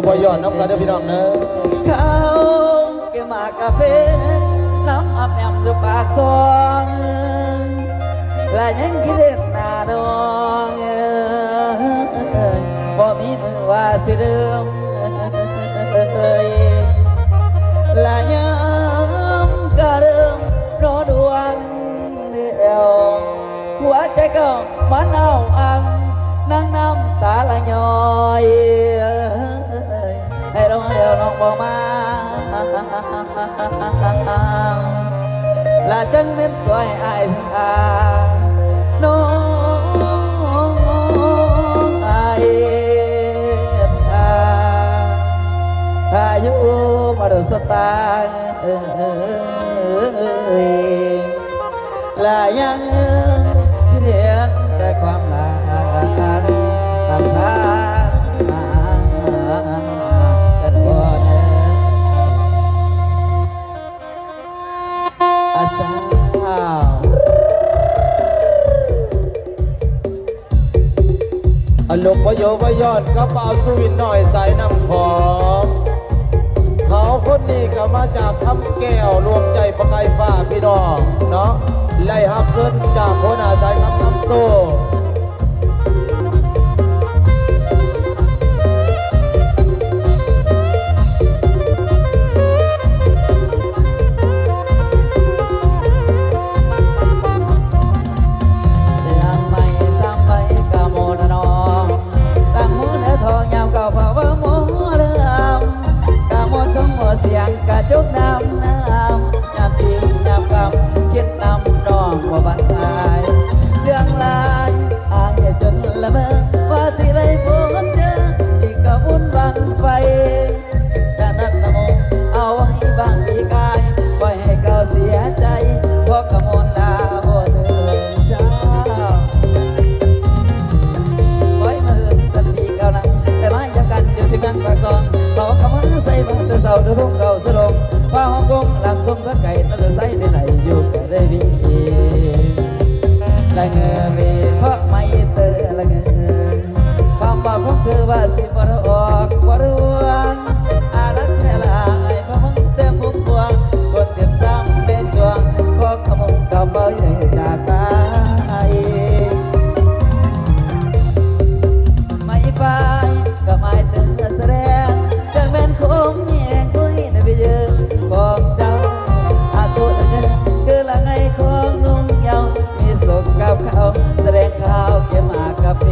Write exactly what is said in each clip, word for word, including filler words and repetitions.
บ่ย้อนนำกันเด้อพี่น้องเด้อ เขาเก็บหมากกาแฟ น้ำอำแอมอยู่ปากซอง และยังคิดเห็นหน้าน้อง บ่มีมือว่าสิเริ่ม และยามกะเริ่มรอดวงเดียว หัวใจก็มันเอาอัง นั่งน้ำตาละย้อย ให้ร้องเดียวน้องบ่มา ละจังเม็นตัวให้อายทา น้องอายทา อายุมรสตา เอ้ย และยังเรียนแต่ความรัก ทางทางกันบ่เด้อ อาจารย์ อารมณ์พะโยพะยอดกับบ่าวสุวินหน่อยสายน้ำของ เขาคนนี้ก็มาจากคำแก้วรวมใจประกายฟ้าพี่น้องเนาะ ไล่ฮับเชิญจากหัวหน้าสายคำนำโซ่ เสียงไม้ซ้ำไปกะโมนนอง ตั้งหูเนื้อทองยามเก่าเผาว่าหมอลำ กะโมนสงหัวเสียงกะจุกน้ำน้ำ ยามปียามกำคิดนำน้องบ่บันทาย เรื่องหลายอายจนละเมอ ว่าสิได้พบเจอ อีกกะบุญบั้งไฟ จะนัดละโมเอาไว้บางปีกาย ปล่อยให้เขาเสียใจ เพราะกะมวลลาโหดเถินเช้า ปล่อยมือตันปีเก่านั้น แต่มาเยี่ยมกันอยู่ที่เมืองปากซอง เขากะมาใส่บาตรแต่เช้าดูทุ่งเขาสะดง พาห้องกงหลังทุ่งก็ไก่ตั้งแต่ใส่ไปไหนอยู่ก็ได้วิ่งเอง ละเงอเวเพราะไม่เตอละเงอ คำว่าของเธอว่าสิบ่ออกบ่รวง อารักแท้หลายเพราะมึงเต็มพุ่มพวง คนเจ็บซ้ำในสวง เพราะขโมงกำเบาใหญ่จากตาเอง ไม่ไฟก็ไม่เตือนแสดง จะแม่นคงแหงคุยในไปเยิงของเจ้า อาตุเงินคือละไงของนุ่งเยาว์ มีสุขกับเขาแสดงข่าวเก็บหมากกาแฟ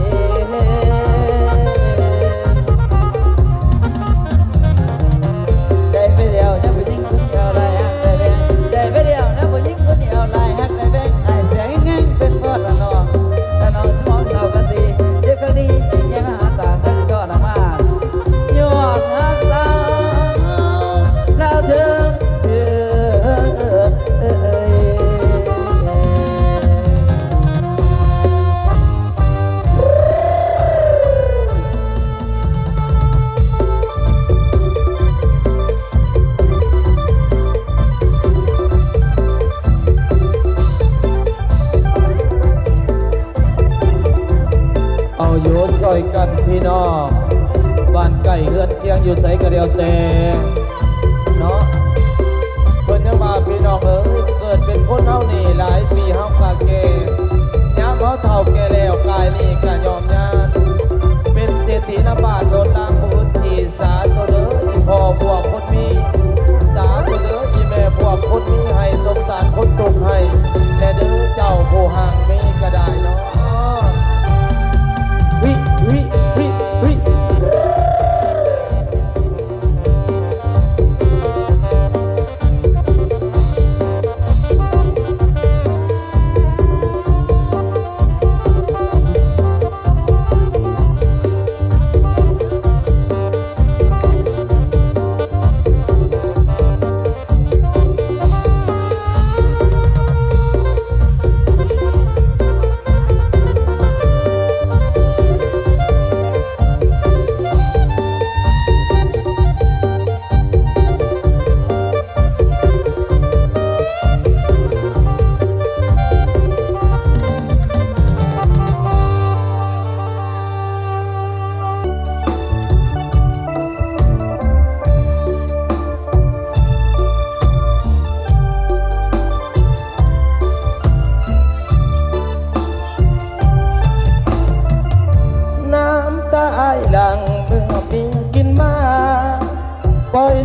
ใจไปเดียวนะผู้หญิงคนเดียวลายหักใจแบง ใจไปเดียวนะผู้หญิงคนเดียวลายหักใจแบง ไอ้เสียงแง่งเป็นพ่อละน้องละน้องสมองเศร้ากะสี เดี๋ยวก็ดี แค่มหาศาลนั่นก็ละมา ย้อนฮักสาวลาวเธอ เอาอยู่ซอยกันพี่น้อง บ้านใกล้เฮือนเคียงอยู่ไสก็แล้วแต่ เนาะ เพิ่นยังว่าพี่น้องเอ๋ย เกิดเป็นคนเฮานี่หลายปีเฮากะแก่ ยามเฮาเฒ่าแก่แล้วกายนี่กะยอมยาน เป็นเศรษฐีนำบ้านโดนล้างผู้อื่นที่ สาธุเด้ออีพ่อพวกคนมี สาธุเด้ออีแม่พวกคนมี ให้สงสารคนทุกข์ให้แน่เด้อเจ้าผู้ห่างมีกะได้เนาะ วิ วิ วิ วิ เ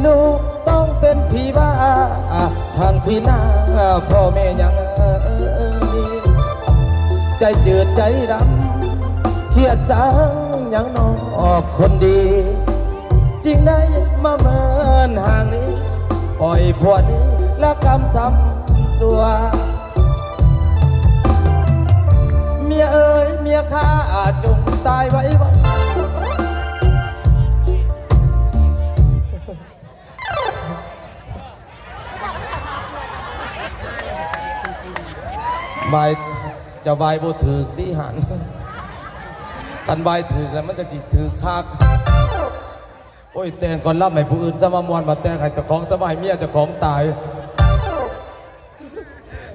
ลูกต้องเป็นผีบ้า ทั้งที่หน้าพ่อแม่ยังเอ่ย ใจจืดใจดำ เครียดสังยังนอกคนดี จึงได้มาเมินห่างนี้ ปล่อยผัวนี้ละกำซ้ำซัว เมียเอ๋ยเมียข้าจงตายไวไว บาย เจ้าบายบ่ถืกติหั่น คันบายถืกแล้วมันจะสิถืกคัก โอ้ย แต่งก่อนลำให้ผู้อื่นซะมาม่วน มาแต่งให้เจ้าของซะมาให้เมียเจ้าของตาย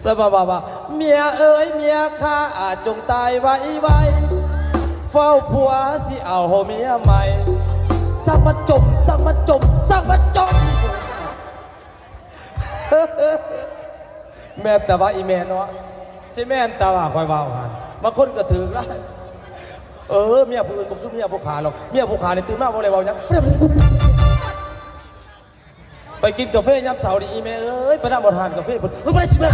สบายว่า เมียเอ๋ยเมียข้าจงตายไวไว เฝ้าผัวสิเอาเมียใหม่ สั่งมันจม สั่งมันจม สั่งมันจม แม่นแต่ว่าอีแม่เนาะ สิแม่นแต่ว่าคอยเว้าหั่น บางคนก็ถืกแล้ว เออ เมียผู้อื่นบ่คือเมียผู้ข้าหรอก เมียผู้ข้านี่ตื่นมาบ่ได้เว้าหยัง ไปกินกาแฟยามเช้านี่ อีแม่เอ้ย ไปนั่งบ่ทานกาแฟเพิ่น เฮ้ย บ่ได้สิแม่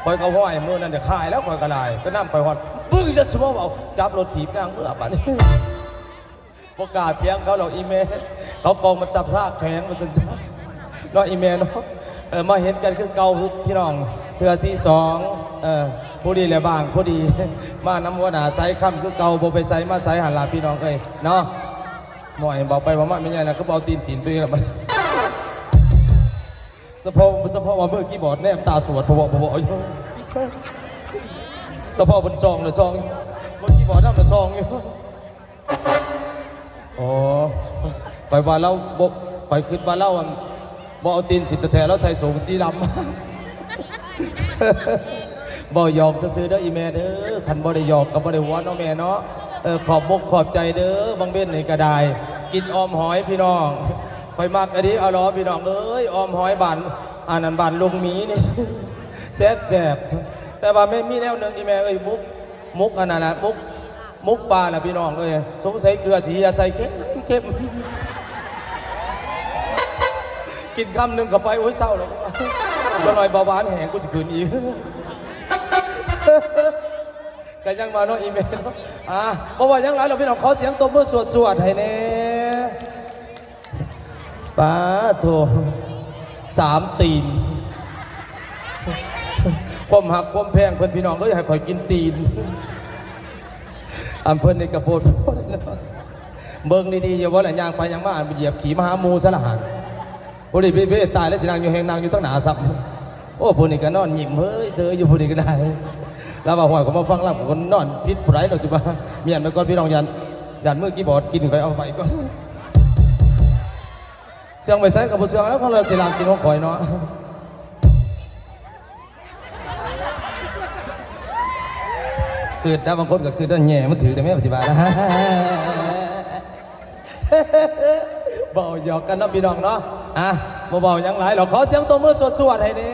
ข้อยก็ห้อยมื้อนั้นเด้ขายแล้วข้อยก็ได้ ไปนำข้อยฮอด มึงจะสิมาเว้า จับรถถีบย่างเมือบัดนี้ บ่กล้าเถียงเขาหรอกอีแม่ เขากองมันจับซากแข็งว่าซั่นซะ เนาะอีแม่เนาะ เออ มาเห็นกันคือเก่าพี่น้อง เทื่อที่สอง เออ ผู้ดีแหละบ้าง ผู้ดี มานำหัวหน้าสายค่ำคือเก่า บ่ไปไสมาไสหั่นล่ะพี่น้องเอ้ย เนาะ หน่อยบอกไปว่ามันไม่ใหญ่นะ ก็เอาตีนสินตัวเองละมัน เฉพาะ เฉพาะว่ามือคีย์บอร์ดแนมตาสวด พะวะ พะวะ อยู่ เฉพาะบนซองเลยซอง มือคีย์บอร์ดนั่นน่ะซองอยู่ อ๋อ ข้อยว่าเราบ่ ข้อยคิดว่าเรา อั่น บ่เอาตีนสินแท้ๆ เราใส่สูงสีดำ เว้าหยอกซื่อๆ เด้ออีแม่เด้อ คันบ่ได้หยอกก็บ่ได้หัวเนาะแม่เนาะ เออ ขอบอกขอบใจเด้อ บางเว้นนี่ก็ได้ กินออมหอยพี่น้อง ข้อยมักอันนี้ เอาหรอพี่น้องเอ้ย ออมหอยบ้าน อันนั้นบ้านลุงหมีนี่ แซ่บๆ แต่ว่าไม่มีแนวหนึ่งอีแม่เอ้ย มุก มุกอันนั้นน่ะ มุก มุกปลาน่ะพี่น้องเอ้ย สงสัยเกลือสิเหียใส่เข้มเข้ม กินคำหนึ่งเข้าไป โอ้ย เศร้าแล้ว บ่หน่อยเบาหวานแห้ง กูสิขึ้นอีก ก็ยังมาเนาะอีแม่เนาะ อ่ะ บ่ว่าหยังหลายหรอกพี่น้อง ขอเสียงตบมือสวดๆ ให้แน่ ป๊าโธ่ สามตีน ความฮักความแพงเพิ่นพี่น้องเอ้ย ให้ข้อยกินตีน อันเพิ่นนี่กะโพดโพดเนาะ เบิ่งดีๆ อย่าว่าละย่างไปย่างมา อันไปเหยียบขี้มาหาหมู่ซะละหั่น ผู้นี้เบ้ๆ ตายแล้วสินั่งอยู่แห่งนั่งอยู่ตั้งหน้าซ้ำ โอ้ ผู้นี้ก็นอนยิ้มเฮ้ยเซยอยู่ ผู้นี้ก็ได้ แล้วว่า "ห้วย ก็มาฟังลำ ก็นอนผิดผู้ใดเนาะ" จิบ่า เมียนไปก่อนพี่น้อง ย่าน ย่านมือคีย์บอร์ดกิน ข้อยเอาไปก่อน เสื่องไปไสก็บ่เสื่องแล้ว ของเราสิลามกินของข่อยเนาะ คิดนะ บางคนก็คิดว่าแหน่มันถืกได้ไหม ปฏิบัตินะ เว้าหยอกกันเนาะพี่น้องเนาะ อ่ะ บ่เว้าหยังหลายหรอก ขอเสียงตบมือสวดๆ ให้แหน่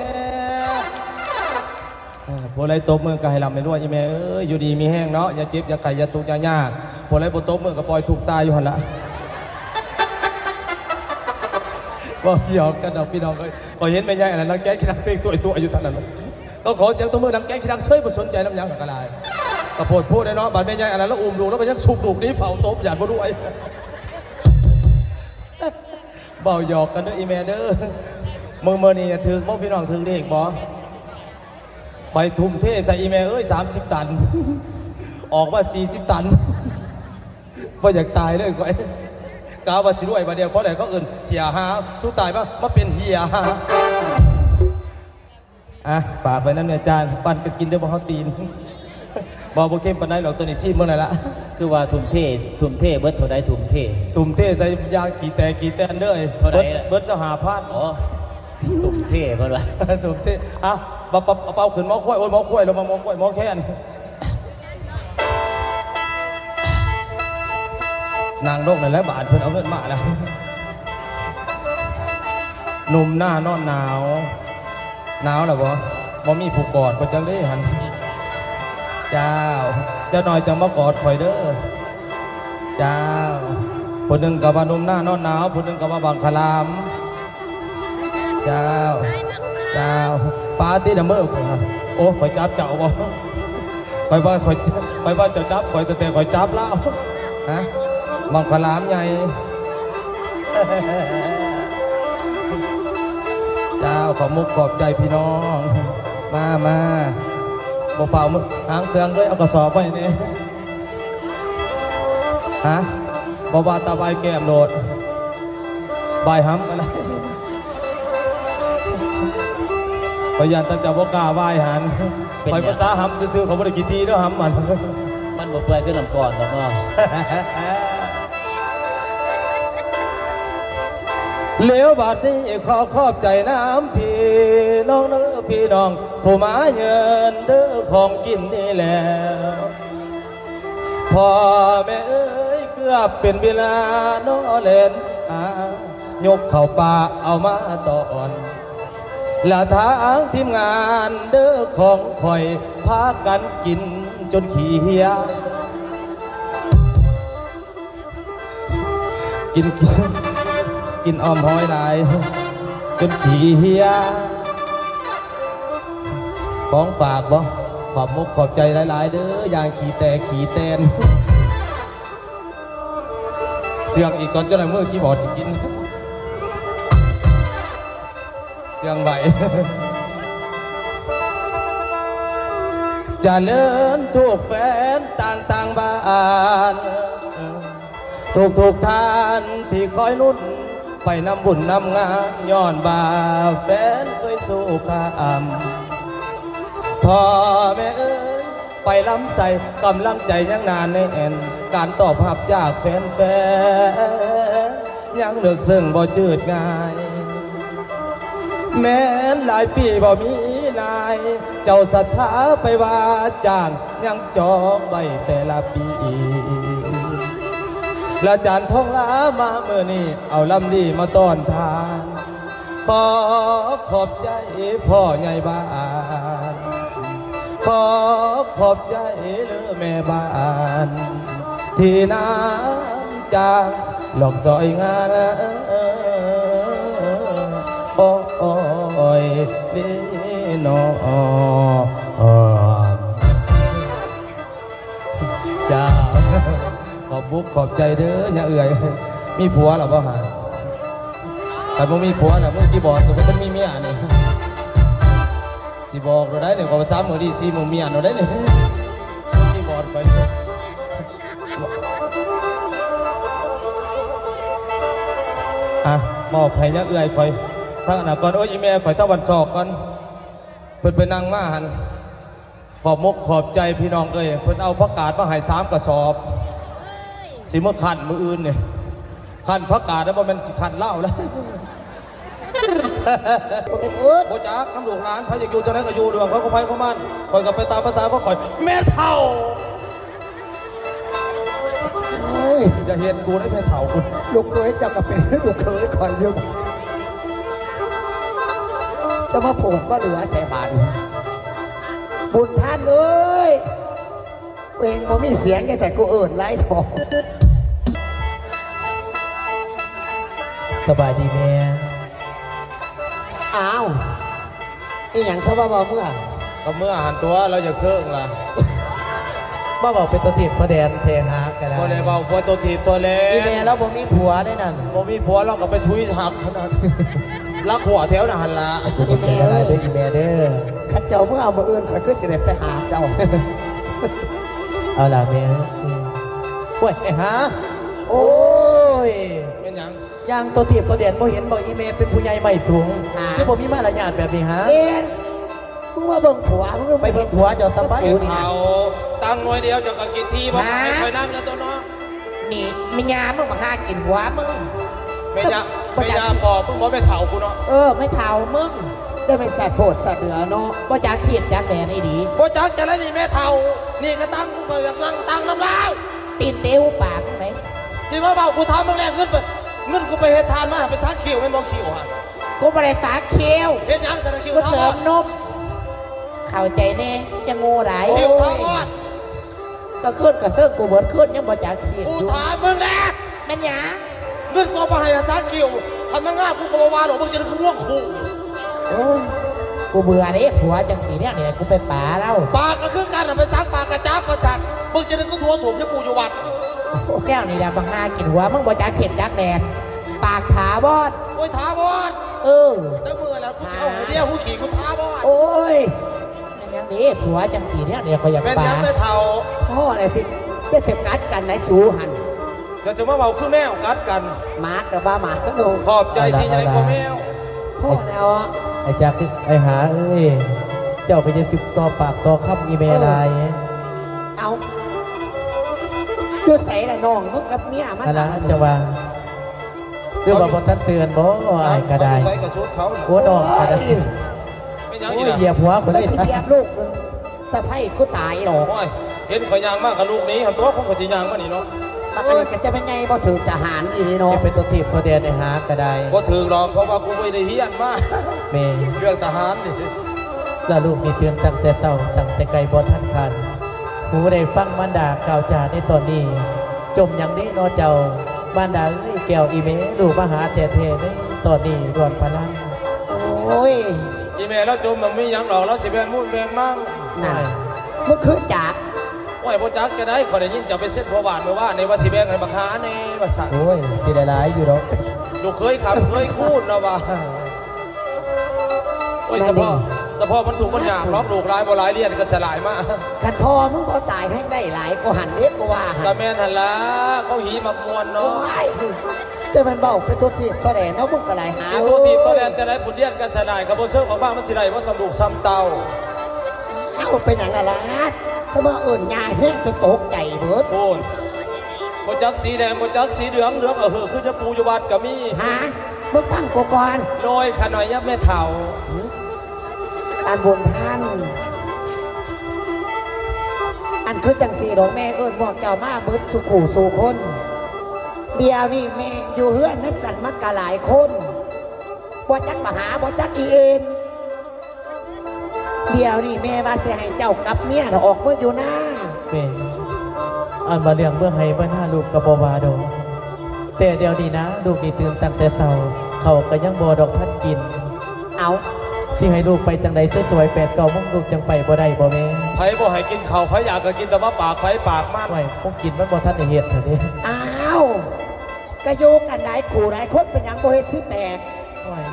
เออ ผู้ใดตบมือก็ให้ร่ำให้รวย อีแม่เอ้ย อยู่ดีมีแฮงเนาะ อย่าเจ็บ อย่าไข้ อย่าทุกข์ อย่ายาก ผู้ใดบ่ตบมือก็ปล่อยทุกข์ตายอยู่หั่นละ เว้าหยอกกันดอกพี่น้องเอ้ย ข้อยเห็นแม่ใหญ่อันนั้น นางแก้ขี้ดังเต้งตัวตัวอยู่เท่านั้น ก็ขอเสียงตบมือ นางแก้ขี้ดังเซย บ่สนใจนำหยังก็ได้ ก็โพดโพดเนาะ บัดแม่ใหญ่อันนั้น แล้วอุ้มลูก แล้วก็ยังสูบลูกหนีเฝ้าตบ ย่านบ่รวย เว้าหยอกกันเด้ออีแม่เด้อ มื้อ มื้อนี้ถืกบ่พี่น้อง ถืกเลขบ่ ข้อยทุ่มเทใส่อีแม่เอ้ย สามสิบตัน ออกมา สี่สิบตัน บ่อยากตายเลยข้อย กะว่าสิรวยบาดเดียว เพราะอะไรเขาเอิ้นเสียหา สุดท้ายมา มาเป็นเหียหา อ่ะ ฝากไว้นำเนี่ยจาน ปั่นกันกินเด้อ บ่เฮาตีน บ่ บ่เค็มปานใดหรอก ตัวนี้ซีมเบิ่งหน่อยละ คือว่าทุ่มเท ทุ่มเทเบิดเท่าใด ทุ่มเท ทุ่มเทใส่ยางขี้แตกขี้แตนเด้อ เท่าใด เบิด อะ เบิดซะห้าพัน อ๋อ ทุ่มเทเพิ่นว่า ทุ่มเท อ่ะ เป่า เป่า เป่าขึ้นหมอควย โอ้ย หมอควย แล้วมาหมอควย หมอแคน นั่งลงเลยแล้วบาดเพิ่นเอาเงินมาแล้ว หนุ่มหน้านอนหนาว หนาวแล้วบ่ บ่มีผู้กอด บ่จักเด้หั่น เจ้า เจ้าน้อยจังมากอดข่อยเด้อ เจ้า ผู้หนึ่งก็ว่าหนุ่มหน้านอนหนาว ผู้หนึ่งก็ว่าบังคลาม เจ้า เจ้า ปาตินะเมื่อข่อยนะ โอ้ ข่อยจับเจ้าบ่ ข่อยว่าข่อย ข่อยว่าเจ้าจับข่อย แต่ข่อยจับแล้ว ฮะ บังคลามใหญ่ เจ้า ขอบมุกขอบใจพี่น้อง มา มา บ่เฝ้ามื้อ หางเครื่องด้วย เอากระสอบไว้เนี่ย ฮะ บ่ว่าตาบายแก้มโลด บายหำก็ได้ ข่อยย่านแต่เจ้าบ่กล้าบายหัน เป็นหยัง ข่อยภาษาหำซื่อๆ เขาบ่ได้ขี้ทีเด้อหำมัน มันบ่เปื่อยคือน้ำก้อนดอกเนาะ แล้วบัดนี้ขอขอบใจน้ำพี่น้องเด้อพี่น้อง ผู้มาเยินเด้อของกินนี่แหละ พ่อแม่เอ้ย เกือบเป็นเวลาน้อแลนหายกเข้าป่าเอามาตอน และทางทีมงานเด้อของข่อย พากันกินจนขี้เหี่ย กิน กิน กินอ้อมหอยหลาย จนขี้เหี่ย ของฝากบ่ ขอบมุกขอบใจหลายๆ เด้อ อย่างขี้แตกขี้แตน เสียงอีกก่อนเจ้าหน่อยมือคีย์บอร์ดสิกิน เสียงไหว เจริญทุกแฟนต่างต่างบ้าน ทุกทุกท่านที่คอยหนุน ไปนำบุญนำงาน ย้อนว่าแฟนเคยสู้ข้าม พ่อแม่เอ้ย ไปลำใส่กำลังใจยังหนาแน่น การตอบรับจากแฟนๆ ยังเลิกซึ่งบ่จืดง่าย แม้นหลายปีบ่มีนาย เจ้าศรัทธาไปว่าจ้าง ยังจองไว้แต่ละปี และจานทองหลามามื้อนี้ เอาลำดีมาต้อนทาน ขอขอบใจพ่อใหญ่บ้าน ขอขอบใจเด้อแม่บ้าน ที่น้ำจางหลอกซอยงาน โอ้ย นี่นอ จ้า ขอบบุกขอบใจเด้อย่าเอื่อย มีผัวหรอบ่หา แต่บ่มีผัวน่ะ มึงที่บอกกูก็จะมีเมียนี่ สิบอกเราได้เนี่ย ขอสามมื้อดีสี่มื้อเมียเราได้เนี่ย มึงที่บอกไป อ่ะ มอบให้ย่าเอื้อยข่อย ทั้งอนาคต โอ้ย อีแม่ข่อย ทั้งวันศอกก่อน เพิ่นไปนั่งมาหั่น ขอบมกขอบใจพี่น้องเอ้ย เพิ่นเอาผักกาดมาให้สามกระสอบ สิมาคั่นมื้ออื่นนี่ คั่นผักกาดแล้วบ่แม่นสิคั่นเหล้าแล้ว โอ๊ย บ่จักนำลูกหลาน ไผอยากอยู่จั่งใดก็อยู่ เรื่องเขาก็ไผของมัน ข่อยก็ไปตามภาษาของข่อย แม่เฒ่า โอ้ย อย่าเฮ็ดกูได้แม่เฒ่ากู ลูกเขยเจ้าก็เป็นลูกเขยข่อยอยู่ จะมาโผดมาเหลือแต่บาด บุญท่านเอ้ย เองบ่มีเสียงจั่งใดกูเอิ้นหลายเถาะ สบายดีแม่ อ้าว อีหยังซะว่าบ่เมือ ก็เมือหั้นตั๊ว เราอยากเซิงล่ะ มาเว้าเป็นตัวทีบตัวแดนแท้หาก็ได้ บ่ได้เว้าเป็นตัวทีบตัวแดน อีแม่เราบ่มีผัวเด้นั่น บ่มีผัวเราก็ไปถุยหักขนาด ลักหัวแถวนั้นหั่นล่ะ ขอบใจหลายๆเด้ออีแม่เด้อ คันเจ้าเมือมื้ออื่นข้อยคือสิได้ไปหาเจ้า เอาล่ะแม่ อืม โอ้ย ไปหา โอ้ย เป็นหยัง ย่างตัวทีบตัวแดนบ่เห็นบ่อีแม่เป็นผู้ใหญ่ไม้สูง หา คือบ่มีมารยาทแบบนี้หา เอ็น มึงมาเบิ่งผัว มึงไปเบิ่งผัวเจ้าสบาย เฒ่า ตั้งหน่วยเดียวเจ้าก็กินที่บ่ หา ให้ข่อยนั่งแล้วตัวเนาะ นี่แม่ย่ามึงมาหากินหัวมึง แม่ย่า บ่จัก แม่ย่าบอกมึงบ่แม่เฒ่ากูเนาะ เออ แม่เฒ่ามึง จะเป็นสัตว์โพดสัตว์เหลือเนาะ บ่จักทีบจักแดนอีหลี บ่จักจะได้นี่แม่เฒ่า นี่ก็ตั้งกูก็อยากนั่งตั้งนำลาว ตีนเตะหูปากมึงไหน สิมาเว้ากูถามมึงแลกเงินไป เงินกูไปเฮ็ดทานมาไปสักคิ้วแม่นบ่คิ้วหั่น กูบ่ได้สักคิ้ว เฮ็ดหยังสักคิ้ว กูเสริมนม เข้าใจแน่ อย่าโง่หลาย คิ้วทางอด ก็ขึ้นก็เซิงกูเบิดขึ้นยังบ่จักคิ้ว กูถามมึงแน่ แม่นหยัง เงินก็บ่ให้อาจารย์คิว คันมันงามกูก็บ่ว่าดอก มึงจะได้กูง่วงคู่ โอ้ย กูเบื่อเด้ผัวจังสีเนี่ยเนี่ย กูไปปาแล้ว ปากก็คือกันน่ะ ไปซักปากกระจับประจัก มึงจะได้กูทัวสมที่กูอยู่วัด แก้วนี่แหละบังหากินหัว มึงบ่จักเข็ดจักแดน ปากถาวร โอ้ย ถาวร เออ แต่เมื่อแล้วกูจะเอาให้เรียกผู้ขี่กูถาวร โอ้ย แม่นหยังเด้ผัวจังสีเนี่ยเนี่ย ข้อยอยากปา แม่นหยังแม่เฒ่า พ่อน่ะสิ จะสิกัดกันไหนสูหั่น ก็จะมาเว้าคือแมวกัดกัน หมากับว่าหมาโดน ขอบใจที่ใหญ่กว่าแมว พ่อแล้ว ไอ้จัก ไอ้หาเอ้ย เจ้าก็จะสิต่อปากต่อคำอีแม่หลาย เอา อยู่ไสล่ะน้อง มึงกับเมียมัน อันนั้นจังว่า หรือว่าบ่ทันเตือนบ่ อ้ายก็ได้ เขาอยู่ไสกับสุดเขาน่ะ โอ้น้องก็ได้ โอ้ย เป็นหยังอีกล่ะ โอ้ย เหยียบหัวคน ไม่ เลย สิเหยียบลูกมึง สะใภ้กูตายหรอก โอ้ย เห็นข่อยย่างมากกับลูกนี้ หันตัวของข่อยสิย่างมานี่เนาะ บักอะไรก็จะเป็นไงบ่ถือทหารอีนี่เนาะ จะเป็นตัวทีบตัวแดนในหาก็ได้ บ่ถือหรอก เพราะว่ากูไม่ได้เฮียนมา แม่ เรื่องทหารนี่ แล้วลูกนี่ตื่นตั้งแต่เช้า ตั้งแต่ไกลบ่ทันคาน ผู้ได้ฟังมารดากล่าวจาในตอนนี้ จมหยังเด้น้อเจ้า มารดาเอ้ย แก้วอีเม ลูกมาหาแท้ๆเด้ ตอนนี้ด่วนพลัน โอ้ย อีแม่แล้วจมมันมีหยังหรอก แล้วสิแบ่งมุ่นแบ่งมั่ง นั่น มึงคือจัก โอ้ย บ่จักจะได้ ข้อยได้ยินเจ้าไปเซ็นพ่อบ้านเมื่อวานนี่ว่าสิแบ่งให้บักหาแน่ว่าซั่น โอ้ย สิได้หลายอยู่ดอก ลูกเคยคำเคยคูณแล้วว่า โอ้ย นั่นดิ เฉพาะ เฉพาะมันถูกมันยากหรอก ลูกหลายบ่หลายเรียนกันสลายมา คันพ่อมึงบ่ตายให้ได้หลายกว่าหันเล็กกว่าหัน ก็แม่นหั่นล่ะ เขาหีมักม่วนเนาะ โอ้ย แต่มันเว้าไปทั่วทีบทั่วแดนเนาะ มึงก็หลายหา สิทั่วทีบทั่วแดนจะได้ผลเรียนกันสลาย ก็บ่เซิงออกมามันสิได้บ่สำลูกสำเต้า เอ้า เป็นหยังล่ะล่ะ สมาเอิ้นยาแห้งจนตกใจเบิด โอ้ย บ่จักสีแดง บ่จักสีเหลือง เหลืองเออเหือคือจะปูอยู่วัดก็มี ฮะ มึงฟังกูก่อน โดยขะน้อยยับแม่เฒ่า อันบุญท่าน อันคือจังสีดอกแม่เอิ้นพวกเจ้ามาเบิดสู่คู่สู่คน เดี๋ยวนี้แม่อยู่เฮือนนำกันมากะหลายคน บ่จักมาหา บ่จักอีเอ็น เดี๋ยวนี้แม่ว่าสิให้เจ้ากับเมียน่ะออกมาอยู่นา แม่ อันมาเลี้ยงเมื่อให้เมื่อหน้าลูกก็บ่ว่าดอก แต่เดี๋ยวนี้นะ ลูกนี่ตื่นตั้งแต่เช้า เขาวก็ยังบ่ดอกทันกิน เอา สิให้ลูกไปจังใดสวยๆ แปดเก้าโมงลูกจังไปบ่ได้บ่แม่ ไผบ่ให้กินข้าว ไผอยากก็กินแต่ว่าปากไผปากมัน โอ้ย คงกินมันบ่ทันได้เฮ็ดเถอะเด้ อ้าว ก็อยู่กันหลายคู่หลายคนเป็นหยังบ่เฮ็ดสิแตก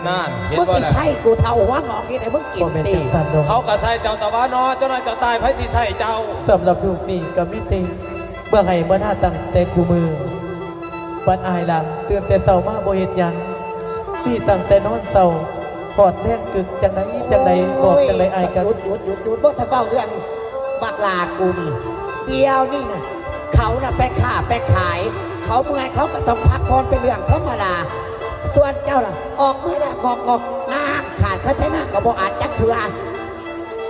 นั่น เห็นบ่ล่ะ มึงสิใส่กูเท่าหัวงอกเฮ็ดให้มึงกิน บ่แม่น ติ จังซั่นดอก เขาก็ใส่เจ้าตะวันเนาะ เจ้านายเจ้าตาย ไผสิใส่เจ้า สำหรับลูกนี่ก็มีแต่เมื่อให้เมื่อหน้าตั้งแต่คู่มือ บัดอ้ายล่ะ ตื่นแต่เช้ามาบ่เฮ็ดหยัง มีตั้งแต่นอนเช้า ฮอดแลงกึกจังใดจังใด บอกจังใดอ้ายก็ โอ้ย หยุด หยุด หยุด หยุด บ่ต้องเว้าเรื่องบักหล้ากูนี่ เดี๋ยวนี้น่ะ เขาน่ะไปค้าไปขาย เขาเมื่อยเขาก็ต้องพักผ่อนเป็นเรื่องธรรมดา ส่วนเจ้าล่ะ ออกมือละงอกงอก น้ำขาดเขาใช้น้ำก็บ่อาจจักเทื่อ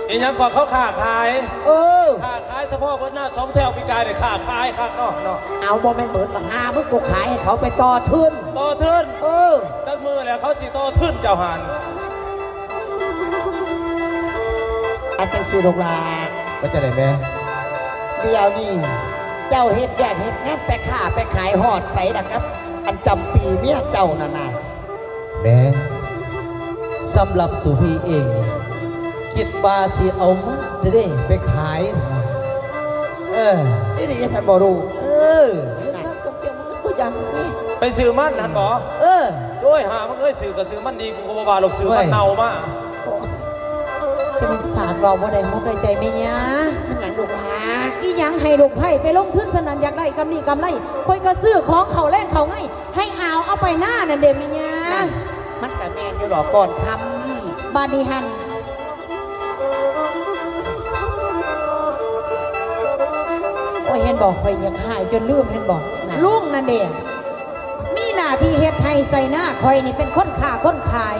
อีหยังก่อนเขาค้าขาย เออ ค้าขายเฉพาะเบิดหน้าสองแถวปีกายเนี่ยค้าขายคักเนาะเนาะ เอาบ่แม่นเบิดบักหามึงกูขายให้เขาไปต่อทุน ต่อทุน เออ จักมือแล้วเขาสิต่อทุนเจ้าหัน อันจังสิลูกหลา ว่าจะได้แม่ เดี๋ยวนี้ เจ้าเฮ็ดแยกเฮ็ดงานไปค้าไปขายฮอดไสล่ะครับ อันจำปีเมียเจ้านั่นน่ะ แม่ สำหรับสุพีเอง คิดว่าสิเอามันจะได้ไปขายนะ เออ อีหลีสันบ่รู้ เออ เงินทำกับเกี่ยวมันก็ยังนี่ ไปซื้อมันนั่นบ่ เออ โอ้ย หามันเอ้ย ซื้อก็ซื้อมันดี กูก็บ่ว่าหรอก ซื้อมันเน่ามา จะเป็นสารเว้าบ่ได้มุกได้ใจแม่ย่า มันหยังลูกหลา อีหยังให้ลูกไผ่ไปลงทุนสนั่นอยากได้กำนี้กำไร ข่อยก็ซื้อของเขาแลกเขาไง ให้อาวเอาไปหน้านั่นเด้แม่ย่า นั่น มันก็แม่นอยู่ดอกก่อนคำ บาดนี้หั่น โอ้ย เห็นบ่ ข่อยอยากหายจนลืม เห็นบ่ นั่น ลุงนั่นเด้ มีหน้าที่เฮ็ดไฮ่ไถนา ข่อยนี่เป็นคนค้าคนขาย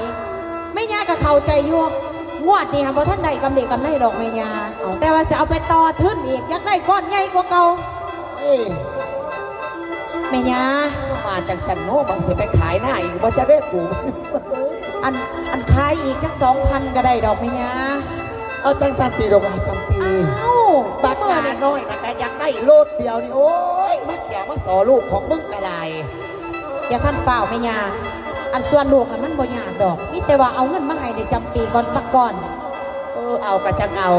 แม่ย่าก็เข้าใจอยู่ งวดนี้หาบ่ทันได้กำเดกำไรดอกแม่ย่า เอา แต่ว่าสิเอาไปต่อทุนอีก อยากได้ก้อนใหญ่กว่าเก่า เอ้ย แม่ย่า มาจังสันโน้ บางสิไปขายหน้าอีกบ่จะได้กู อัน อันขายอีกจักสองพันก็ได้ดอกแม่ย่า เอาจังซั่นติลูกหลานจำปี อ้าว บักหลาน้อยนะก็อยากได้รถเดียวนี่ โอ้ย มาเขียวมาสอลูกของมึงกะไร อย่าทันฟ้าวแม่ย่า อันส่วนลูกอะมันบ่ยากดอก มีแต่ว่าเอาเงินมาให้ในจำปีก่อนสักก่อน เออ เอากะจังเอา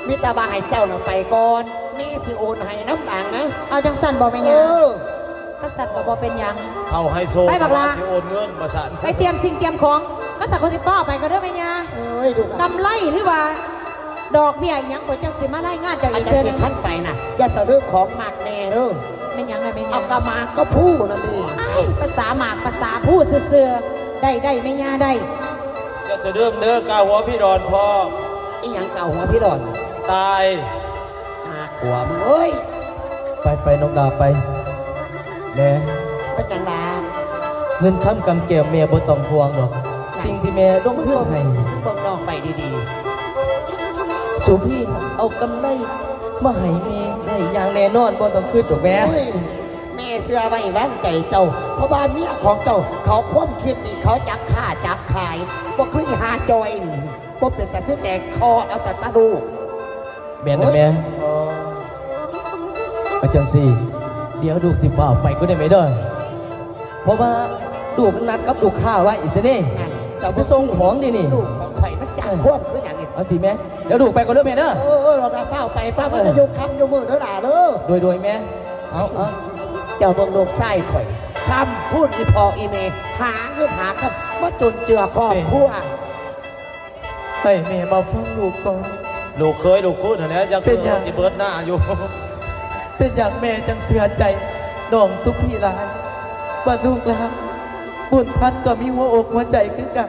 มีแต่ว่าให้เจ้าน่ะไปก่อน แม่สิโอนให้น้ำหลังนะ เอาจังซั่นบ่แม่ย่า เออ ก็สั่นก็บ่เป็นหยัง เอาให้โซ่ ไปบักหล้า สิโอนเงินมาสั่น ไปเตรียมสิ่งเตรียมของ ก็สั่นเขาสิฟ้าวไปก็เด้อแม่ย่า เอ้ย ลูกหลาน กำไรหรือว่า ดอกเบี้ยอิหยังก็จังสิมารายงานเจ้า อัน อีก จัง เทื่อห สิ นึ่ง คันไปน่ะ อย่าสะดือของมากแม่เด้อ แม่นหยังล่ะแม่ย่า เอากะหมากกะพลูนั่นเอง อ้าย ภาษาหมากภาษาพลูซื่อๆ ได้ได้แม่ย่าได้ อย่าสะดือเด้อกาหัวพี่ดอนพ่อ อีหยังกาหัวพี่ดอน ตาย หาผัวมึงเอ้ย ไปไปน้องดาไป แม่ เป็นจังล่ะ เงินคำกำแก้วแม่บ่ต้องห่วงดอก สิ่งที่แม่ลงทุนให้ เบิ่งน้องไปดีๆ สุพีเอากำไรมาให้แม่ได้อย่างแน่นอน บ่ต้องคิดดอกแม่ โอ้ย แม่เชื่อไว้วางใจเจ้า เพราะว่าเมียของเจ้า เขาความคิดนี่เขาจักค้าจักขาย บ่คืออีหาจอยนี่ บ่เป็นตาซื่อแตกคอเอาแต่ตาลูก แม่นนะแม่ เอาจังสิ เดี๋ยวลูกสิฟ้าวไปก็ได้ไหมเด้อ เพราะว่าลูกนัดกับลูกค้าไว้อีกซะนี่ นั่น จะไปส่งของดีนี่ ลูกของข่อยมันจักควบคือหยังนี่ เอาสิแม่ เดี๋ยวลูกไปก่อนเด้อแม่เด้อ เออ เออ เราฟ้าวไป ฟ้าวมันจะอยู่ค่ำอยู่มืดเด้อหล่าเด้อ โดย โดยแม่ เอา เอา เจ้าเบิ่งลูกชายข่อย ค่ำพูดอีพ่ออีแม่ หาเงินหาคำมาจุนเจือครอบครัว ให้แม่มาฟังลูกก่อน ลูกเคยลูกพูดหั้นแหละ ยัง เป็นหยัง สิเบิดหน้าอยู่ เป็นหยังแม่จังเสียใจ น้องสุพีหลาย ว่าลูกหลาน บุญพันก็มีหัวอกหัวใจคือกัน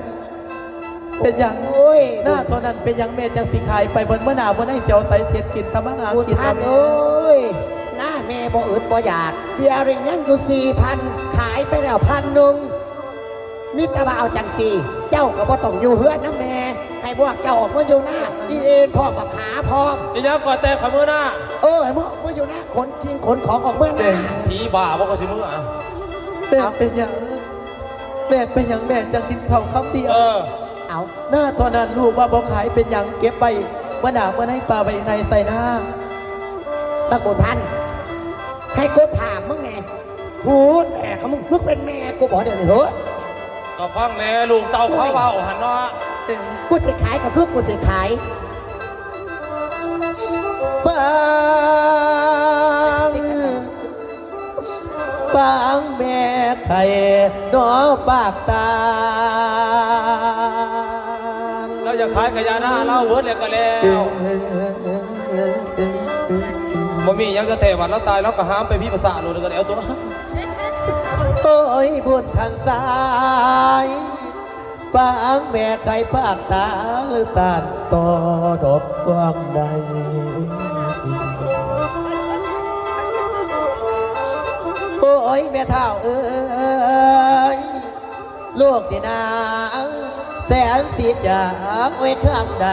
เป็นหยัง โอ้ย หน้าเท่านั้นเป็นหยังแม่จังสิขายไปบนเมื่อหน้าบนให้เสียวใสเทียดกินทำมาหากิน บุญพันเอ้ย หน้าแม่บ่อึดบ่อยาก เดี๋ยวนี้ยังอยู่สี่พัน ขายไปแล้วพันหนึ่ง มิตรว่าเอาจังสี่ เจ้าก็บ่ต้องอยู่เฮือนนะแม่ ให้พวกเจ้าออกมาอยู่หน้า อีเอ็นพร้อมบักหาพร้อม อีหยังก่อแต่ขอมือหน้า เออ ให้มึงออกมาอยู่หน้า ขนจริงขนของออกเมืองหน้า ผีบ้าบ่ก็สิมืออ่ะ แม่เป็นหยัง แม่เป็นหยังแม่จังกินข้าวคำเดียว เออ เอา หน้าตอนนั้นลูกว่าบ่ขายเป็นหยังเก็บไปเมื่อหน้าเมื่อในป่าไว้ในใส่หน้า บักบุญทัน ให้กูถามมึงแหน่ หูแตกของมึง มึงเป็นแม่กูบอกเดี๋ยวนี้เหอะ ก็ฟังแหน่ลูกเต้าเขาเว้าหั่นเนาะ กูสิขายก็คือกูสิขาย ฟัง ฟังแม่ไข่นอปากตา เราอยากขายกะยาหน้าเราเวิร์ดแล้วก็แล้ว บ่มีหยังจะแท้บัดเราตายเราก็หามไปพิพากษาโลดก็แล้วตัว โอ้ยบุญทันสาย ฟังแม่ไข่ปากตาหรือต้านต่อดอกความใด โอ้ยแม่เฒ่าเอ้ย ลูกที่นางแสนสีจากไว้ข้างใด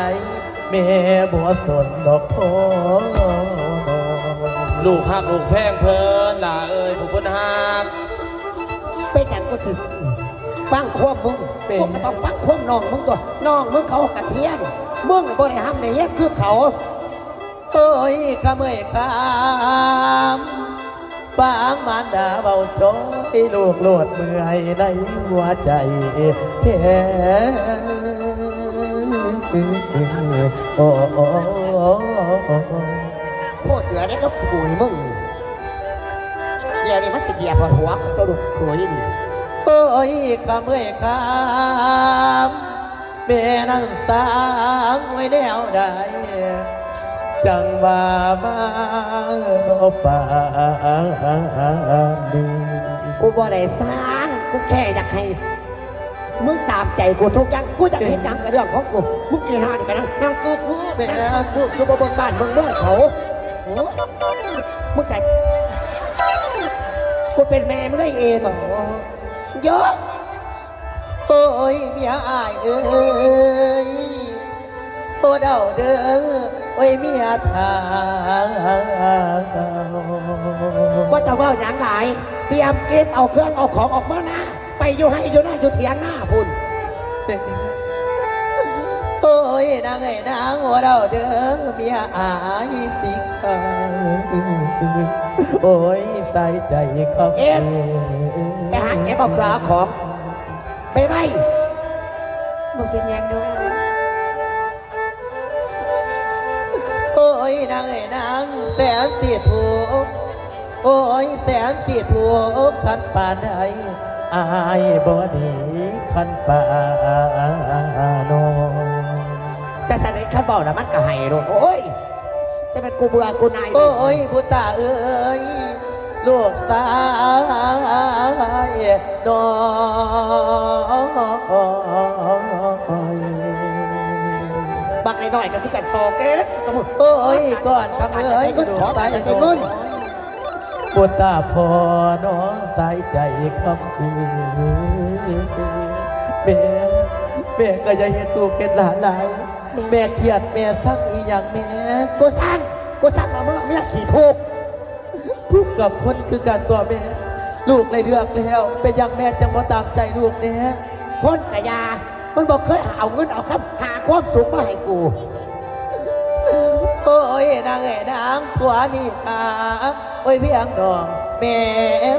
แม่บ่สนดอกโท ลูกฮักลูกแพงเพิ่นล่ะเอ้ยผู้เพิ่นฮัก เป็นหยังกูสิฟังความมึง เป็น กูก็ต้องฟังความน้องมึงตัว น้องมึงเขากะเฮียน มึงบ่ได้ห้ามในเฮียนคือเขา เอ้ยขะเมื่อยคำปางมารดาเบาจอยลูกโลดเมื่อยในหัวใจแท้ โอ้ โอ้ โอ้ โอ้ โอ้ โพดเหลือได้ก็กูให้มึงนี่ เดี๋ยวนี้มันสิเหยียบหัวกูตัวลูกเขยนี่ เอ้ยขะเมื่อยคำ แม่นั่งสางไว้แนวใด จังว่ามาบ่ปานนี้ กูบ่ได้สาง กูแค่อยากให้ มึงตามใจกูทุกอย่าง กูจะเฮ็ดหยังก็เรื่องของกู มึงอีห่านี่ก็นั่ง นั่งกูกู แม่ นั่งกูกู คือบ่เบิ่งบ้านเบิ่งเมืองเขา โอ้ มึงใจ กูเป็นแม่มึงได้เองเหรอ เยอะ โอ้ยเมียอ้ายเอ้ย โอ้เดาเด้อ โอ้ยเมียเฒ่า ว่าแต่ว่าหยังหลาย เตรียมเก็บเอาเครื่องเอาของออกมาหน้า ไปอยู่ไฮ่อยู่นาอยู่เถียงนาพุ้น โอ้ยนางเอ้ยนางหัวเราเด้อเมียอายสิง โอ้ยสายใจเขา เอ็ม ไปหาเก็บเอาเครื่องเอาของ ไปไว้ บ่เป็นหยังดอก โอ้ยนางเอ้ยนางแสนสิทุกข์ โอ้ยแสนสิทุกข์คันปานใด อายบ่ดีคันปานน้อง แต่สนิทคันเว้าน่ะมันก็ให้โลด โอ้ย จะเป็นกูเบื่อกูหน่าย โอ้ยบุตาเอ้ย ลูกสายน้อย บักน้อยๆก็คือกันซอกเอ๊ะ โอ้ยก่อนคำเอ้ย ขอไปแต่เงิน บุตาพ่อน้องสายใจคำเอ้ย แม่ แม่ก็อย่าเฮ็ดลูกเฮ็ดหลานหลาย แม่เครียดแม่ซังอีหยังแม่ กูซัง กูซังมาเมื่อเมียขี้ทุกข์ ทุกข์กับคนคือกันตัวแม่ ลูกได้เลือกแล้ว เป็นหยังแม่จังบ่ตามใจลูกแน่ คนกะยา มันบ่เคยเอาเงินเอาคำ หาความสุขมาให้กู โอ้ยนางเอ้ยนางผัวนี่หา โอ้ยเพียงน้อง แม่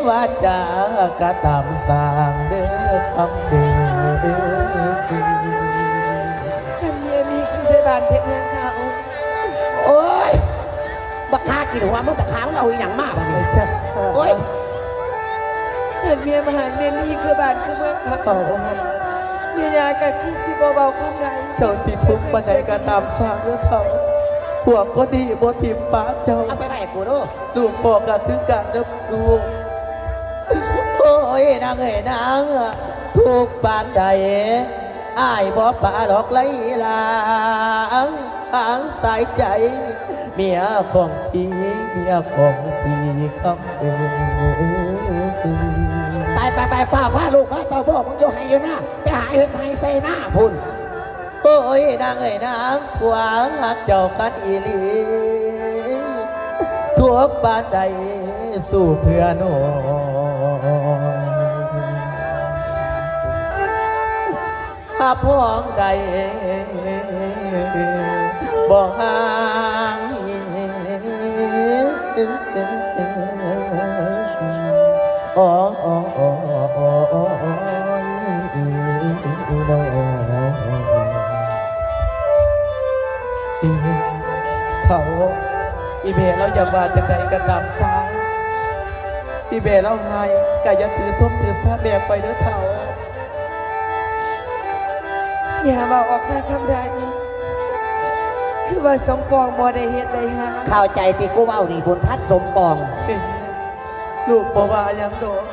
ว่าจะกระตำสร้างเด้อคำเด้อ คันเมียมีคือใส่บ้านเพชรเมืองเขา โอ้ย บักฮากินหัวมึง บักฮามึงเอาอีหยังมาบัดนี้ จ้ะ โอ้ย คันเมียมาหาเมียมีคือบ้านคือเมืองเขา เอา เมียยากะคือสิบ่เว้าคำใด เจ้าสิทุกข์ปานใดก็ตามสร้างเด้อเฒ่า พวกก็ดีบ่ทิ่มปะเจ้า เอาไปไว้กูดู ลูกพ่อก็คือกันเด้อลูก โอ้ยนางเอ้ยนาง ทุกข์ปานใด อ้ายบ่ปาหรอกไล่ลาง ทางสายใจ เมียของพี่ เมียของพี่คำเอ้ย ไปไปไป ฟ้าวพาลูกพาเต้าบอกมึงอยู่ไฮ่อยู่นา ไปหาเฮ็ดไฮ่ใส่นาพุ้น โอ้ยนางเอ้ยนางผัวฮักเจ้ากันอีหลี ทุกข์ปานใดสู้เพื่อน้อง หาพ้องใดบ่ห่าง อ๋อ อ๋อ อ๋อ อ๋อ อ๋อ อ๋อ อีน้อง เฒ่า อีแม่เราอยากว่าจังใดก็ตามซะ อีแม่เราให้ก็อย่าถือสมถือสาแม่ข่อยเด้อเฒ่า อย่าเว้าออกมาคำใด คือว่าสมปองบ่ได้เฮ็ดได้หา เข้าใจที่กูเว้านี่ บุญทันสมปอง แม่ ลูกบ่ว่าหยังดอก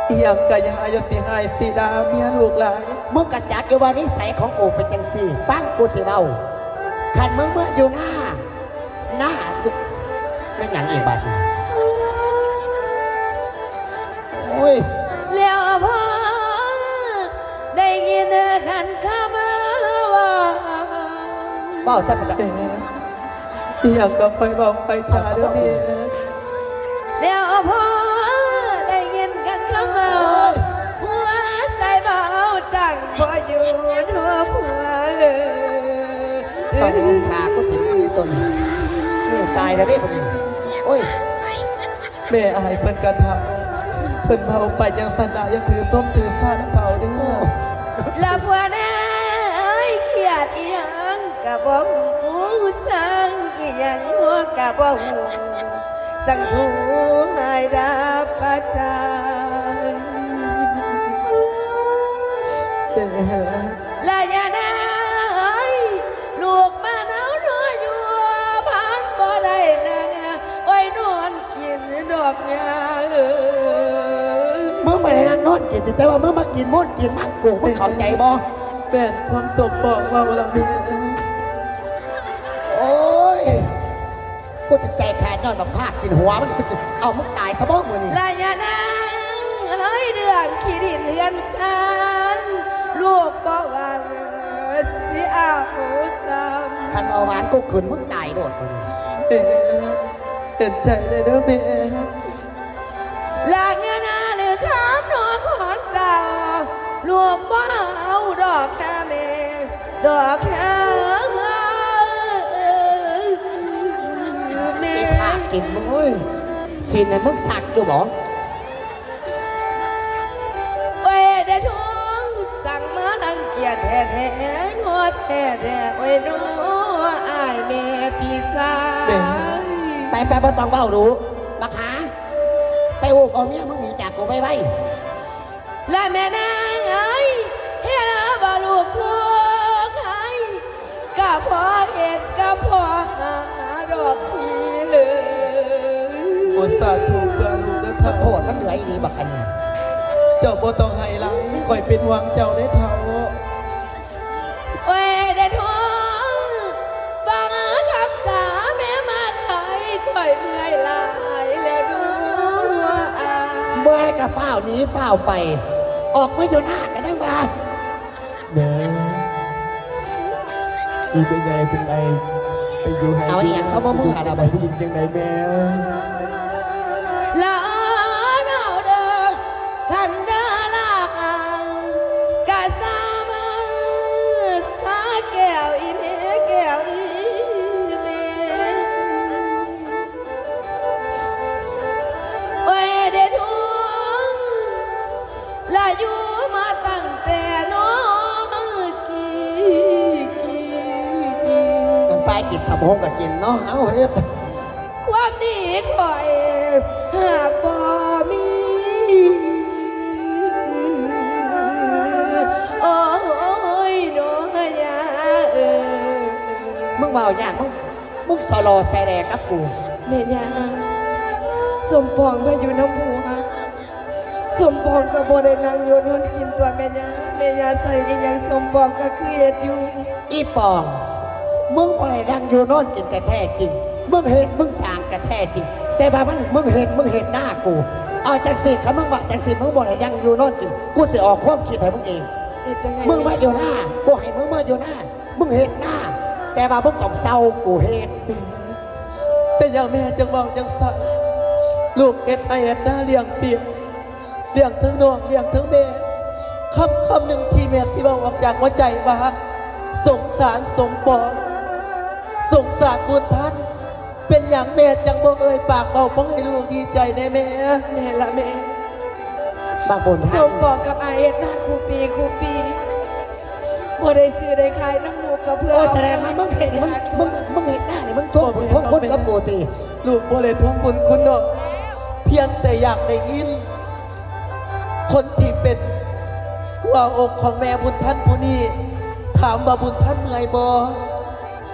อีหยังก็อย่า อย่าสิให้สิด่าเมียลูกหลาย มึงก็จักอยู่ว่านิสัยของกูเป็นจังซี่ ฟังกูสิเว้า คันมึงเมื่ออยู่หน้า หน้ากูเป็นหยังอีกบัดนี้ โอ้ย แล้วพ่อได้ยินขันคำว่า เว้าซะมันก็ แม่ อีหยังก็ค่อยเว้าค่อยจาเด้อแม่ แล้วพ่อได้ยินขันคำว่า หัวใจเบาจังพออยู่ทั่วผัวเออ ต้องสิขาก็ถึงนี่ตัวนี้ นี่ตายแล้วเด้บัดนี้ โอ้ย แม่อายเพิ่นกะเฒ่า เพิ่นเว้าไปจังซั่นน่ะ อย่าถือสมถือสาเฒ่าเด้อ ละผัวเอ้ย เครียดอีหยังกะบ่ฮู้ สั่งอีหยังหัวกะบ่ฮู้ สั่งผู้ให้รับประทาน ละยานาเอ้ย ลูกบ้านเฮานอนอยู่บ้านบ่ได้นะ โอ้ย นอนกินดอกหญ้าเอ้ย มึงบ่ได้นั่งนอนกิน แต่ว่ามึงมากินมนต์กินมังกู มึงเข้าใจบ่ แม่นความสมปองเว้าละแม่ โอ้ย กูจะใจขาดย้อนบักพร้าวกินหัวมัน กูจะเอามึงตายซะบ่มื้อนี้ ละยานางเอ้ย เรื่องขี้ดินเฮือนซาน ลูกบ่หวังสิเอาซ้ำ คันบ่หวานกูขึ้นมึงตายโลดมื้อนี้ แม่ เห็นใจเลยเด้อแม่ ละเงินหรือคำนวณของเจ้า ลูกบ่เอาดอกนะแม่ ดอกนะ กินมึงเอ้ย สินน่ะมึงสักอยู่บ่ เว้ยเด้อทอง สั่งมารังเกียจแท้ๆ งอดแท้ๆ โอ้ยน้ออ้ายแม่พี่สาว ไปไปบ่ต้องเว้าดูบักหา ไปอุ้มเอาเมียมึงหนีจากกูไปไว้ และแม่นางเอ้ย เฮ็ดเอาบ่ลูกผู้ไข้ ก็พอเฮ็ดก็พอหาดอกพี่เอ้ย โอ้ย สาธุเพื่อลูกเด้อเฒ่า โทษมันเหลืออีหลีบักอันนี้ เจ้าบ่ต้องไห้หลาย ข้อยเป็นห่วงเจ้าเด้อเฒ่า โอ้ย เด้อทอง ฟังคำจ๋าแม่มาไข ข้อยเมื่อยหลายแล้วเนาะ เมื่อยก็ฟ้าวหนีฟ้าวไป ออกมาอยู่หน้าก็ยังว่า แม่ อีเป็นไงเป็นไง ไปอยู่ไห้ เอาอีหยังเศร้าบ่มึงหาละบ่ กินจังไดแม่ ละเอาเด้อ คันเด้อละเอา กะสามาสาแก้วอีแม่ แก้วอีแม่ โอ้ยเด้อทอง และอยู่มาตั้งแต่น้อยกี่กี่ กันฝ่ายกินทำห้องก็กินเนาะ เอ้าเฮ็ด ความดีข่อยหากบ่มี โอ้ยน้อยาเอ้ย มึงเว้ายาก มึง มึงสลอแสแดกับกู แม่ย่า สมปองมาอยู่น้ำผัว สมปองก็บ่ได้นั่งอยู่นอนกินตัวแม่ย่า แม่ย่าใส่อีหยังสมปองก็คือเฮ็ดอยู่ อีปอง มึงบ่ได้นั่งอยู่นอนกินกะแท้จริง มึงเฮ็ดมึงสร้างกะแท้จริง แต่ว่ามันมึงเฮ็ดมึงเฮ็ดหน้ากู เอาจังสิ ถ้ามึงว่าจังสิ มึงบ่ได้นั่งอยู่นอนกิน กูสิออกความคิดให้มึงเอง เฮ็ดจังไง มึงมาอยู่หน้า กูให้มึงมาอยู่หน้า มึงเฮ็ดหน้า แต่ว่ามึงต้องเซากูเฮ็ด เป็นหยังแม่จังเว้าจังซั่น ลูกเฮ็ดไร่เฮ็ดนาเลี้ยงชีพ เลี้ยงทั้งน้องเลี้ยงทั้งแม่ คำคำหนึ่งที่แม่สิเว้าออกจากหัวใจว่า สงสารสมปอง สงสารบุญทัน เป็นหยังแม่จังบ่เอ่ยปากเว้าบ่ให้ลูกดีใจแน่แม่ แม่ละแม่ บางคน สมปองกับอ้ายเฮ็ดนาคู่ปีคู่ปี บ่ได้ซื้อได้ขายนำลูกก็เพื่อ โอ้ แสดงว่ามึงเฮ็ดนี่มึง มึง มึงเฮ็ดนานี่มึงทวงบุญทวงคุณกับกูติ ลูกบ่ได้ทวงบุญคุณดอก เพียงแต่อยากได้ยิน คนที่เป็นหัวอกของแม่บุญทันผู้นี้ ถามว่าบุญทันเมื่อยบ่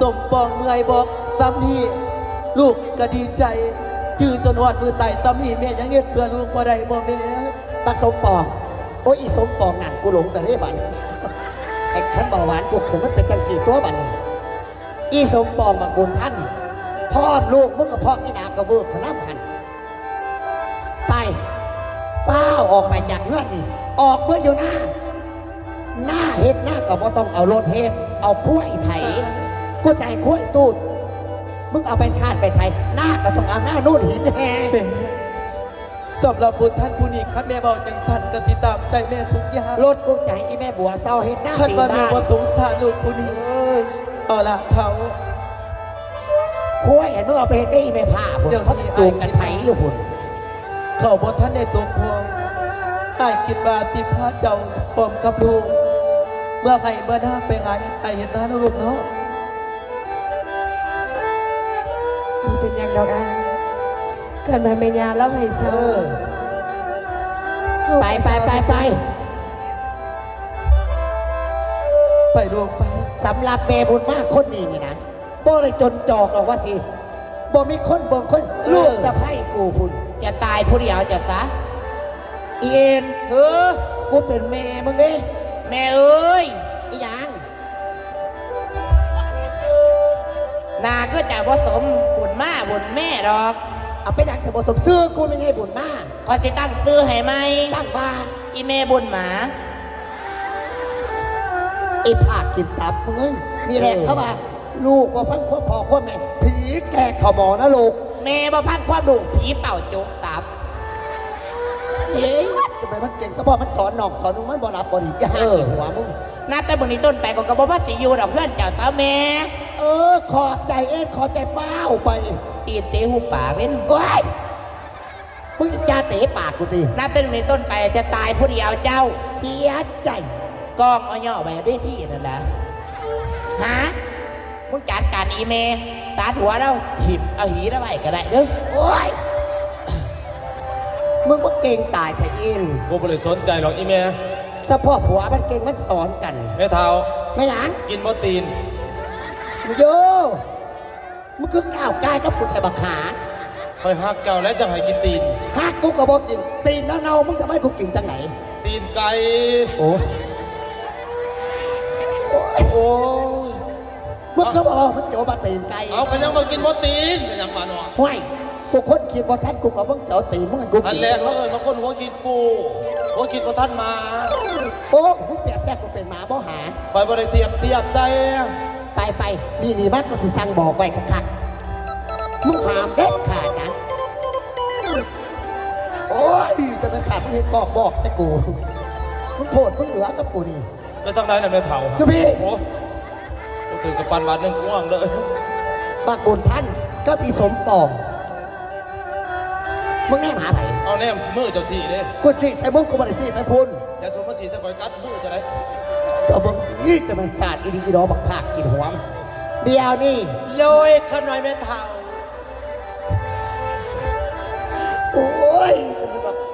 สมปองเมื่อยบ่ ส่ำนี้ ลูกก็ดีใจ จื้อจนฮอดมื้อตาย ส่ำนี้แม่ยังเฮ็ดเพื่อลูกบ่ได้บ่แม่ บักสมปอง โอ้ย อีสมปองนั่น กูหลงแต่ได้บัด ไอ้คันเบาหวานกูขึ้นมันเป็นจังสี่ตัวบัดนี้ อีสมปองบักบุญทัน พร้อมลูกมึงก็พร้อมอีหนากระเบิกขนำหั่น ไป ฟ้าวออกไปจากเฮือนนี่ ออกเมื่ออยู่หน้า หน้าเฮ็ดหน้าก็บ่ต้องเอารถเฮ็ด เอาควายไถ กูใส่ควายตูด มึงเอาไปคาดไปไถ หน้าก็ต้องเอาหน้านู่นหินแฮ สำหรับบุญทันผู้นี้ คันแม่เว้าจังซั่นก็สิตามใจแม่ทุกอย่าง รถกูจะให้อีแม่บัวเซาเฮ็ดหน้า คันว่าแม่ ปีบ้าน บ่สงสารลูกผู้นี้ เอ้ย เอาละเฒ่า ควายให้มึงเอาไปเฮ็ดกับอีแม่ผ้าพุ่น เดี๋ยวนี้ เพราะมันจูงกันไถอยู่พุ่น เขาบ่ทันได้ตกพร้อม อ้ายคิดว่าสิพาเจ้าพร้อมกับลูก เมื่อไห้เมื่อหน้าไปหาเฮ็ดไร่เฮ็ดนาเนาะลูกเนาะ บ่เป็นหยังดอกอ้าย คันว่าแม่ย่าลาวให้เซา เออ ไป ไป ไป ไป ไปลูกไป สำหรับแม่บุญมากคนนี้นี่นะ บ่ได้จนจอกหรอกว่าสิ บ่มีคนเบิ่งคน เออ ลูกสะใภ้กูพุ่น จะตายผู้เดียวจะซะ อีเอ็น เออ กูเป็นแม่มึงเด้ แม่เอ้ย อีหยัง หน้าคือจะบ่สมบุญมาบุญแม่ดอก เอาไปหยังสิบ่สม ชื่อกูแม่นไงบุญมา ข้อยสิตั้งชื่อให้ใหม่ ตั้งว่า อีแม่บุญหมา ไอ้ผากกินตับมึงเอ้ย มีแรงเข้ามา ลูกบ่ฟังความพ่อความแม่ ผีแตกเข้าหมอนรก แม่บ่ฟังความลูก ผีเป่าโจ๊กตับ เฮ้ย ไปมันเก่งก็เพราะมันสอนน้องสอนนุ่งมันบ่หลับบ่ดีอย่าหา เออ หัวมึง นับแต่มื้อนี้ต้นไปก็ก็บ่มาสิอยู่ดอกเฮือนเจ้าสาวแม่ เออ ขอบใจเอ็ดขอบใจฟ้าวไป ตีนเตะหูปากเว้น โอ๊ย มึงจะเตะปากกูติ นับแต่มื้อนี้ต้นไปจะตายผู้เดียวเจ้า เสียใจ กองเอาย่อไว้เวทีนั่นล่ะ ฮะ มึงจัดการอีเมตัดหัวแล้วถิ่มเอาหีแล้วไว้ก็ได้เด้อ โอ๊ย มึงบ่เก่งตายแท้อิน กูบ่ได้สนใจหรอกอีแม่ เฉพาะผัวมันเก่งมันสอนกัน แม่เฒ่า แม่หยัง กินบ่ตีน โย มึงคือก้าวกายกับกูแท้บักหา ข้อยฮักเจ้าแล้วจังให้กินตีน ฮักกูก็บ่กิน ตีนเน่าๆ มึงจะไม่ให้กูกินจังไหน ตีนไก่ โอ้ โอ้ย มึงก็บอกว่ามันโจมมาตีนไก่ เอาก็ยังมากินบ่ตีนก็ยังมาเนาะ ห้วย กูคนคิดบ่ทันกูก็มึงเสียวตีนมึงให้กู อัน กิน แรกเขาเอิ้นว่าคนหัวขี้ปูหัวคิดบ่ทันมา โอ้ มึงเปรียบเทียบกูเป็นหมาบ่หา ข้อยบ่ได้เทียบเทียบใส่ ไปไป นี่นี่มันก็สิสั่งบอกไว้คักๆ มึงห้ามเด็ดขาดนะ โอ้ย จะเป็นสัตว์มึงเห็นบอกบอกใส่กู มึงโผดมึงเหลือกับกูนี่ ไปทางใดน่ะแม่เฒ่า อยู่พี่ โอ้ กูถือกระปันบาทหนึ่งง่วงเลย บักบุญท่านก็พี่สมปอง มึงแนมหาไผ เอาแนมมือเจ้าที่เด้ กูสิใส่มึงกูบ่ได้สิไปพุ้น อย่าถูกมาสีจะคอยกัดมือจะได้ ก็มึงอีจะมันสาดอีดีอีดอกบักผากกินหัว เดี๋ยวนี้ โลยขน้อยแม่เฒ่า โอ้ย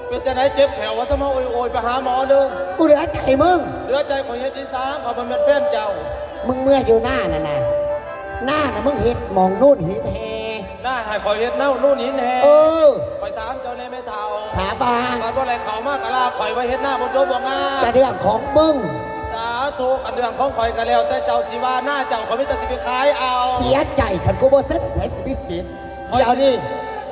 เป็นจังไดเจ็บแขวว่าจะมาโอยโอยไปหาหมอเด้อ กูเหลือใจมึง เหลือใจขอยเฮ็ดอีสานขอยบ่แม่นแฟนเจ้า มึงเมื่ออยู่หน้าน่ะนะ หน้าน่ะมึงเฮ็ดหมองนู่นหินแฮ หน้าให้ขอยเฮ็ดเน่านู่นหินแฮ เออ ขอยถามเจ้าแน่แม่เฒ่า ถามมา ตอนบ่ไหลเขามากะลาขอยไว้เฮ็ดหน้าบ่จบบ่งาม กะเรื่องของมึง สาธุ คันเรื่องของขอยกะแล้วแต่เจ้าสิว่าหน้าเจ้าขอยมีแต่สิไปขายเอา เสียใจคันกูบ่เซ็นให้ไผสิมีสิทธิ์ เดี๋ยวนี้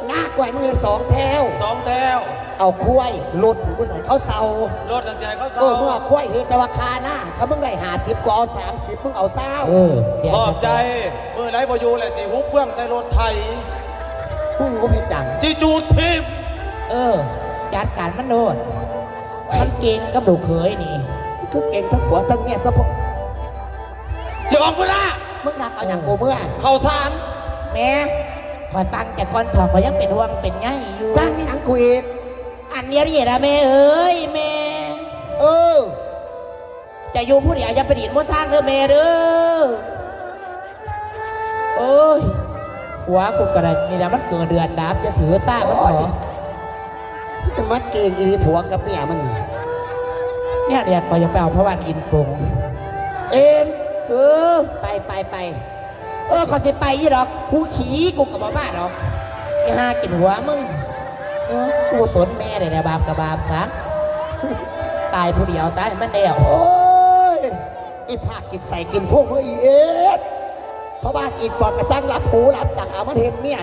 หน้ากล้วยมึงเฮ็ดสองแถว สองแถว เอาควายรถถึงกูใส่เขาเซารถนั่นสิให้เขาเซา เออ มึงเอาควายเฮ็ดแต่ว่าค่าหน้า ถ้ามึงได้ห้าสิบกูเอาสามสิบ มึงเอาซาว เออ เสีย ขอบใจ มื้อใดบ่อยู่แหละสิหุบเฟืองใส่รถไถ มึงหุบเฮ็ดหยัง สิจูดทิ่ม เออ จัดการมันโลด มันเก่งกับลูกเขยนี่ คือเก่งทั้งผัวทั้งเมียซะพวก สิออกบ่ล่ะ มึงหนักเอาหยังกูเมื่อ เข้าสาร แม่ ขอสั่งแต่ก่อนเถาะ ขอยังเป็นห่วงเป็นใยอยู่ สั่งอีหยังกูอีก อันเนี้ยนี่นะแม่เอ้ยแม่ เออ จะอยู่ผู้เดียวอย่าไปดินบนทางเด้อแม่เด้อ เอ้ย ผัวกูกระนี่นะมันเกิดเดือนดับจะถือซามันขอ โอ้ย จะมาเก่งอีหลีผัวกับเมียมัน เนี่ยเดี๋ยวขอยจะไปเอาพระวันอินทร์ปรุง เอ็น เออ ไปไปไป เออขอยสิไปยี่ดอก กูขี่กูกับบ้าดอก ไอ้ห่ากินหัวมึง เออ กูสนแม่เลยนะ บาปกับบาปซะ ตายผู้เดียวซะให้มันแล้ว โอ้ย อีผากกินใส่กินพวกมึงอีเอ็ด เพราะว่ากินปอดกระซังรับหูรับตาเอามันเห็นเมีย